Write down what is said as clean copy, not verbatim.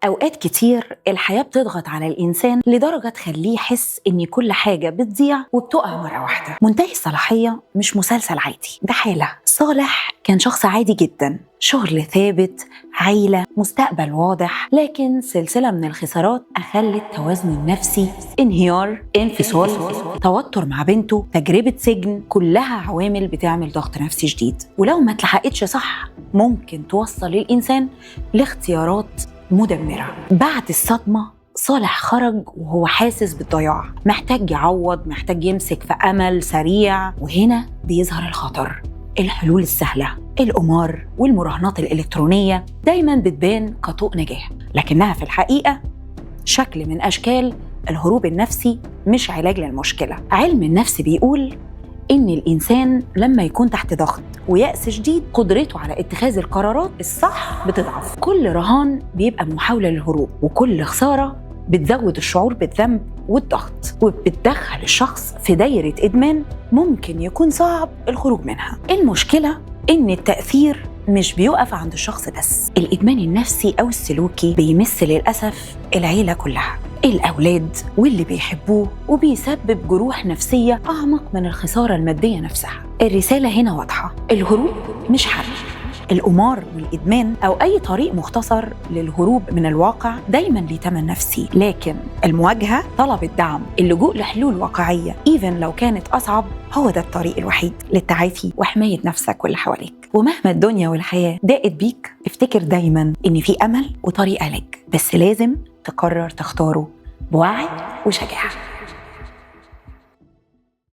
أوقات كتير الحياة بتضغط على الإنسان لدرجة تخليه يحس إن كل حاجة بتضيع وبتقع مرة واحدة. منتهي الصلاحية مش مسلسل عادي، ده حالة. صالح كان شخص عادي جدا، شغل ثابت، عيلة، مستقبل واضح، لكن سلسلة من الخسارات أخلت توازنه النفسي، انهيار، انفصال، توتر مع بنته، تجربة سجن، كلها عوامل بتعمل ضغط نفسي شديد، ولو ما اتلحقتش صح ممكن توصل الإنسان لاختيارات مدمرة. بعد الصدمة صالح خرج وهو حاسس بالضياع، محتاج يعوض، محتاج يمسك في أمل سريع، وهنا بيظهر الخطر. الحلول السهلة، القمار والمراهنات الإلكترونية دايما بتبان كطوق نجاة، لكنها في الحقيقة شكل من أشكال الهروب النفسي، مش علاج للمشكلة. علم النفس بيقول إن الإنسان لما يكون تحت ضغط ويأس شديد قدرته على اتخاذ القرارات الصح بتضعف. كل رهان بيبقى محاولة للهروب، وكل خسارة بتزود الشعور بالذنب والضغط، وبتدخل الشخص في دايرة إدمان ممكن يكون صعب الخروج منها. المشكلة إن التأثير مش بيقف عند الشخص بس، الإدمان النفسي أو السلوكي بيمس للأسف العيلة كلها، الأولاد واللي بيحبوه، وبيسبب جروح نفسية أعمق من الخسارة المادية نفسها. الرسالة هنا واضحة، الهروب مش حل. القمار والإدمان أو أي طريق مختصر للهروب من الواقع دايماً ليه تمن نفسي، لكن المواجهة، طلب الدعم، اللجوء لحلول واقعية even لو كانت أصعب، هو ده الطريق الوحيد للتعافي وحماية نفسك واللي حواليك. ومهما الدنيا والحياة ضاقت بيك، افتكر دايماً إن في أمل وطريق علاج، بس لازم تقرر تختاره بوعي وشجاعة.